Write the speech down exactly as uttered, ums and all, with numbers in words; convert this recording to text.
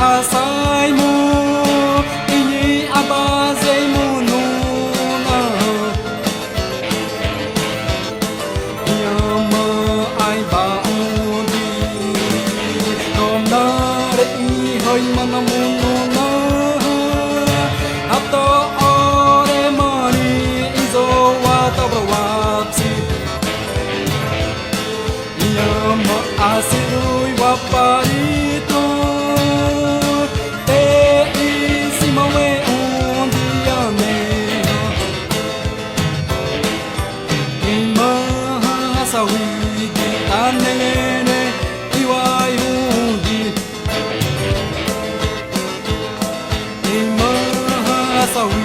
Asai mo, ĩnhimba zéb mono na. Ĩma ai'ba õ di, tô na 're ihâimana mono na. Ato 're marĩ, ĩzô wa tawapsi. Ĩma asiroi wapari tô, te isima wẽ õ di ãne hã. Ĩma hã sawi di ãne, iwaihu'u di. Ĩma hã sawi